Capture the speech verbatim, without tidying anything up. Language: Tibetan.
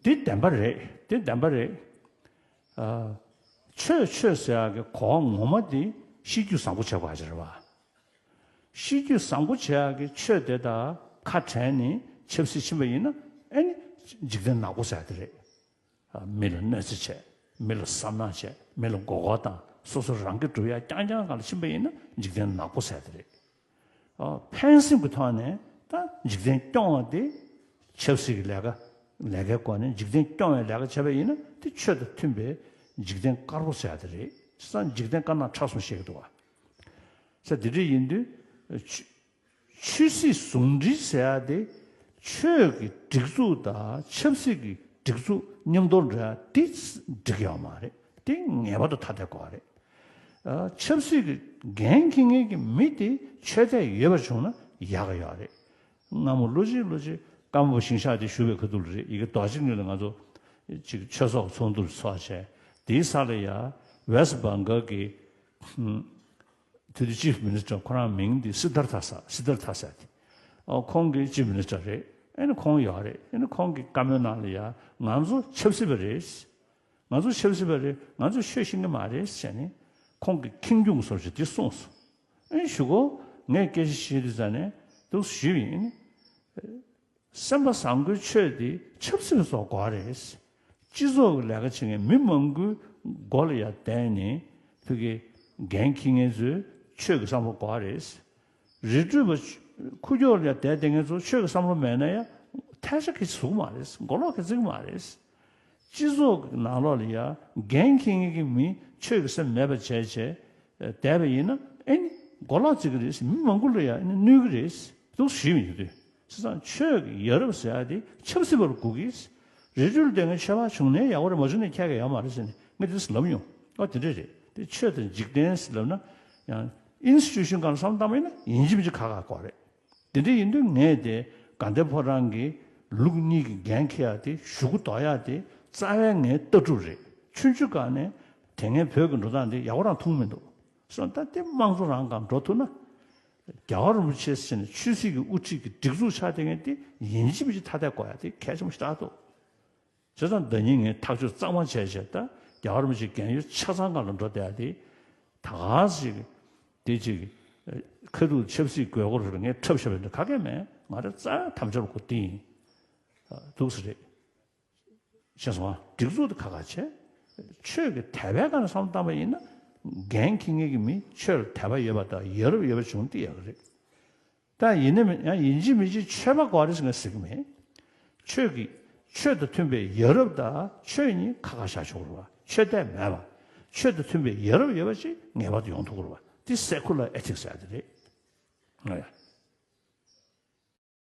དེ་བདེན་པ་རེད། དེ་བདེན་པ་རེད། ཨ། ཆོས་ཆོས་ཟེར་ཡག་གི་གོ་བ་ངོ་མ་དེ་ཤེས་རྒྱུད་བཟང་པོ་བྱེད་དགོས་ཡག་ཅིག་རེད་བ། ཤེས་རྒྱུད་བཟང་པོ་བྱེད་ཡག་གི་ཆོས་དེ་དང་ཁ་བྲལ་ནས་ཆབ་སྲིད་ཕྱིན་པ་ཡིན་ན། ཨེ་ནི་འཇིག་རྟེན་ནག་པོ་ཟེར་ཡག་དེ་རེད། ཨ། མི་ལ་གནོད་འཚེ་བྱས། མི་ལ་བསམ་ནག་བྱས། མི་ལ་མགོ་སྐོར་བཏང་། སོ་སོ་རང་གིས་སྒྲུབ་ཡག་རྐྱང་རྐྱང་སྒང་ལ་ཕྱིན་པ་ཡིན་ན་འཇིག་རྟེན་ནག་པོ་ཟེར་ཡག་དེ་རེད། ཨ། ཕན་སེམས་ཀྱི་ཐོག་ནས་ད་འཇིག་རྟེན་སྐྱོང་བ་དེ་ཆབ་སྲིད་ཀྱི་ལས་ཀ་ལས་ཀའི་སྒོ་ནས། འཇིག་རྟེན་སྐྱོང་བའི་ལས་ཀ་བྱས་པ་ཡིན་ན་དེ་ཆོས་དང་མཐུན་པའི་འཇིག་རྟེན་དཀར་པོ་ཟེར་ཡག་དེ་རེད། བྱས་ཙང་འཇིག་རྟེན་དཀར་ནག་ཕྲ་གསུམ་བཤད་ཀྱི་འདུག་བ། ས་དེ་འདྲ་ཡིན་དུས་ཆོས་ཆོས་སྲིད་ཟུང་འབྲེལ་ཟེར་ཡག་དེ། ཆོས་ཀྱི་སྒྲིག་འཛུགས་དང་ཆབ་སྲིད་ཀྱི་སྒྲིག་འཛུགས་མཉམ་དུ་འགྲོ་ཡག་དེ་འགྲིག་ཡོད་མ་རེད། དེ་ངེས་པར་དུ་ཐ་དད་དགོས་པ་རེད། ཨ། ཆབ་སྲིད་ཀྱི་འགན་འཁྱེར་མཁན་གྱི་མི་དེ་ཆོས་དད་ཡོད་པ་བྱུང་ན་ཡག་ག་ཡོད་རེད། སྔ་མོ་ལོ་གཅིག་ལོ་གཅིག་ཀརྨ་པ་ཞིང་གཤེགས་དེ་བཞུགས་པའི་ཁ་ཐུག་ལ་རེད། ཡ་གི་རྡོ་རྗེ་གླིང་ལ་ང་ཚོ་ཅིག་ཆོས་ཚོགས་ཚོགས་འདུ་ཚོགས་བྱས། དེའི་ས་ལ་ཡ་ཝེ་སི་བྷང་གལ་གྱི་དེ་དུས་ཅིབ་མི་ནི་སི་ཊར། ཁོ་རང་མིང་འདི་སི་དར་ཐ་ས། སི་དར་ཐ་ས་དེ། ཨོ། ཁོང་གི་ཅིབ་མི་ནི་སི་ཊར་རེད། ཨེ་ནི་ཁོང་ཡོད་རེད། ཨེ་ནི་ཁོང་གི་བཀའ་མོལ་ནང་ལ་ཡ། ང་ཚོ་ཆབ་སྲིད་པ་རེད། ང་ཚོ་ཆབ་སྲིད་པ་རེད། ང་ཚོས་ཆོས་ཤེས་ཀྱི་མ་རེད་ཟེར་ནས་ཁོང་གིས་ཁེངས་སྐྱུང་བཟོ་འདྲ་ཅིག་དེ་གསུངས་སོང་། ཨེ་ཞུ་གོ། ངས་སྐད་ཆ་བཤད་དུས་ཙ་ནས་འདུག་ཞུས་པ་ཡིན། སེམས་པ་བཟང་པོའི་ཆོས་དེ་ཆབ་སྲིད་པ་ཚོར་དགོས་པ་རེད། སྤྱི་ཚོགས་ཀྱི་ལས་ཀ་བྱེད་མཁན་མི་མང་པོའི་མགོ་ལ་ཡར་བསྡད་ནས་ཕ་གི་འགན་འཁྱེར་མཁན་ཚོས་ཆོས་ཀྱི་བསམ་བློ་དགོས་པ་རེད། རི་ཁྲོད་པ་ཁུག་ཀྱོག་ལ་ཡར་བསྡད་བསྡད་མཁན་ཚོ་ཆོས་ཀྱི་བསམ་བློ་མེད་ན་ཡང་ཐལ་ཆ་གི་ཟུག་མ་རེད། མགོ་ལོག་གི་ཟིག་མ་རེད། སྤྱི་ཚོགས་ཀྱི་ནང་ལོགས་ལ་ཡ་འགན་འཁྱེར་མཁན་གྱི་མི་ཆོས་ཀྱི་སེམས་མེད་པ་བྱས་བྱས་བསྡད་པ་ཡིན་ན། ཨེ་ནི་མགོ་ལོག་བརྩི་གི་རེད། མི་མང་པོ་ལ་ཡ་ཨེ་ནི་གནོད་ཀྱི་རེད་འདུག་ཞུས་པ་ཡིན་དུས། བྱས་ཙང་ཆོས་ཀྱི་ཡ་རབས་ཟེར་ཡ་དེ་ཆབ་སྲིད་པ་ལ་དགོས་ཀྱི། རི་ཁྲོད་ལ་བསྡད་མཁན་ཆོས་པ་བྱུང་ནའི་ཡག་པོ་རེད། མ་བྱུང་ནའི་ཁྱད་ཀྱང་ཡོད་མ་རེད་ཟེར་ནས་ངས་དེ་ལབ་མྱོང་། ཨོ། དེ་འདྲས་རེད། དེ་ཆོས་དང་འཇིག་རྟེན་ཟེར་ལབ་ན་ཡང་ཨིན་སི་ཊི་ཊུ་ཤན་སྒང་ལ་བསམ་བློ་བཏང་བ་ཡིན་ན་ཡིན་གཅིག་མིན་གཅིག་ཁག་ཁག་དགོས་རེད། དེ་འདྲ་ཡིན་དུས་ངས་དེ་དགའ་ལྡན་ཕོ་བྲང་གི་ལུགས་གཉིས་ཀྱི་འགན་འཁྱེར་ཡ་དེ་གཞུག་གུ་ལྡོག་ཡ་དེ་རྩ་བའི་ངའི་ལྟ་གྲུབ་རེད། ཆུང་ཆུང་སྒང་ནས་དེ་སྔའི་བོད་ཀྱི་འགྲོ་སྟངས་དེ་ཡག་པོ་རང་མཐོང་མི་འདུག་སོང་ཙང་དེ་དམངས་གཙོ་རང་སྒང་འགྲོ་ཐུབ་ན། རྒྱལ་བ་རིན་པོ་ཆེ་ཟེར་ནས་ཆོས་སྲིད་ཀྱི་དབུ་ཁྲིད་ཀྱི་སྒྲིག་འཛུགས་ཆགས་བསྡད་མཁན་དེ་ཡིན་གཅིག་མིན་གཅིག་ཐ་དད་དགོས་ཡ་དེ་གལ་ཆེན་པོ་ཞེ་དྲག་འདུག་བྱས་ཙང་ཟླ་ཉིན་ངས་ཐག་གཅོད་གཙང་མ་བྱས་བྱས། ད་རྒྱལ་བ་རིན་པོ་ཆེ་རྒན་ཡོལ་ཆ་ཚང་སྒང་ལ་འགྲོ་བསྡད་ཡ་དེ། ད་ག་ཟིག་དེ་ཅིག་ཁ་ཐུག་ཆབ་སྲིད་དགོས་མཁོ་རེད། ངས་འཁྲབ་བཞག་པ་འདྲ་ག་གེ་མེད། ང་རང་རྩ་དམ་བཅའ་གོ་དེ་ཡིན། འདུག་སེ་རེད། ཤེས་སོང་ཨ། སྒྲིག་འཛུགས་དེ་ཁག་ཁག་བྱས། ཆོས་ཀྱི་དད་པའི་སྒང་ནས་བསམ་བློ་བཏང་པ་ཡིན་ན། འགན་འཁྱེར་མཁན་གྱི་མི་ཆོས་ལ་དད་པ་ཡོད་པ་དང་ཡ་རབས་ཡོད་པ་བྱུང་དེ་ཡག་གི་རེད། ད་ཡིན་ནའི་མིན་ཡང་ཡིན་གཅིག་མིན་གཅིག་ཆོས་པ་དགོས་རེད་ཟེར་ང་ཟེར་གི་མེད། ཆོས་ཀྱི་ཆོས་དང་མཐུན་པའི་ཡ་རབས་དང་ཆོས་གཉིས་ཁ་ཁ་བཞག་ཆོག་གི་རེད་བ། ཆོས་དད་མེད་པ། ཆོས་དང་མཐུན་པའི་ཡ་རབས་ཡོད་པ་ཅིག་ངེས་པར་དུ་ཡོང་ཐུབ་ཀྱི་རེད་བ། འདི་སེ་ཁུ་ལར་ཨེ་ཐིག་སི་ཟེར་ཡ་དེ་རེད། ཨ་ཡ།